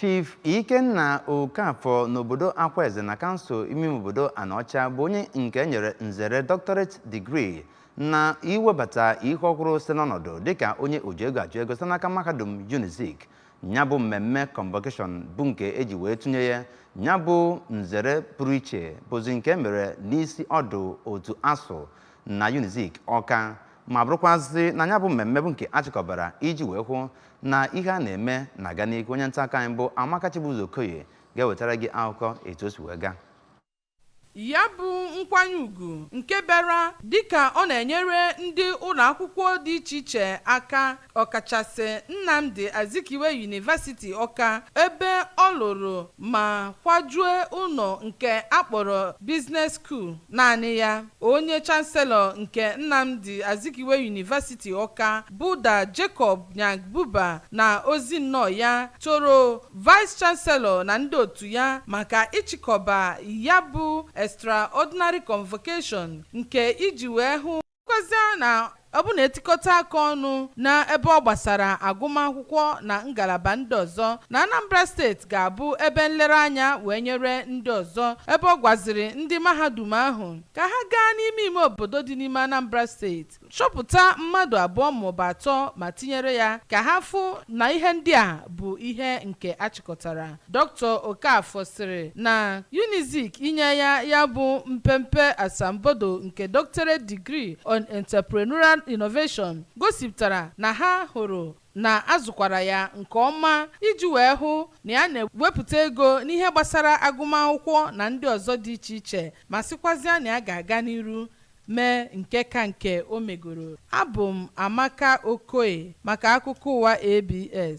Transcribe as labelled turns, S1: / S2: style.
S1: Chief Ikenna Okafor n'obodo Akwaeze na kansụl ime obodo Anaọcha bụ onye nke enyere nzere doctorate degree na iwebata ihe ọhụrụ site n'ọnọdụ dịka onye oji ego achụ ego site n'aka mahadum Unizik. Ya bụ mmemme convocation bụ nke eji wee tụnye ya ya bụ nzere pụrụ iche bụzi nke mere n'isi ọdụ otu ASUU na Unizik Ọka, ma bụrụkwazị na ya bụ mmemme bụ nke achịkọbara iji wee hụ na ihe a na-eme na-aga n'ihu. Onye nta akụkọ anyị bụ Amaka Chibuzo Okoye ga-ewetara gị akụkọ etu o si wee gaa.
S2: Ya bụ nkwanye ugwu nke bịara dịka ọ na-enyere ndị ụlọ akwụkwọ dị iche iche aka, ọkachasị Nnamdi Azikiwe University Ọka, ebe ọ lụrụ ma kwajue ụlọ nke akpọrọ Business School naanị ya. Onye Chancellor nke Nnamdi Azikiwe University Ọka bụ Da Jacob Nyagbuba na ozi nnọọ ya toro Vice Chancellor na ndị otu ya maka ịchịkọba ya bụ extraordinary convocation nke iji wee hụ kwazịa na ọ bụ na etikọta aka ọnụ na ebe ọ gbasara agụmakwụkwọ na ngalaba ndị ọzọ na Anambra Steeti ga-abụ ebe nlereanya wee nyere ndị ọzọ, ebe ọ gwaziri ndị mahadum ahụ ka ha gaa n'ime ime obodo dị n'ime Anambra Steeti chọpụta mmadụ abụọ maọbụ atọ ma tinyere ya ka ha fụ na ihe ndị a bụ ihe nke achịkọtara. Dr. Okafor sịrị na Unizik inye ya ya bụ mpempe asambodo nke doctorate degree on entrepreneurial innovation gosipụtara na ha hụrụ na azụkwara ya nke ọma iji wee hụ na ya na-ewepụta ego n'ihe gbasara agụmakwụkwọ na ndị ọzọ dị iche iche, ma sịkwazịa na ya ga-aga n'iru mee nke ka nke o megoro. Abụ m Amaka Okoye maka akụkọ ụwa ABS.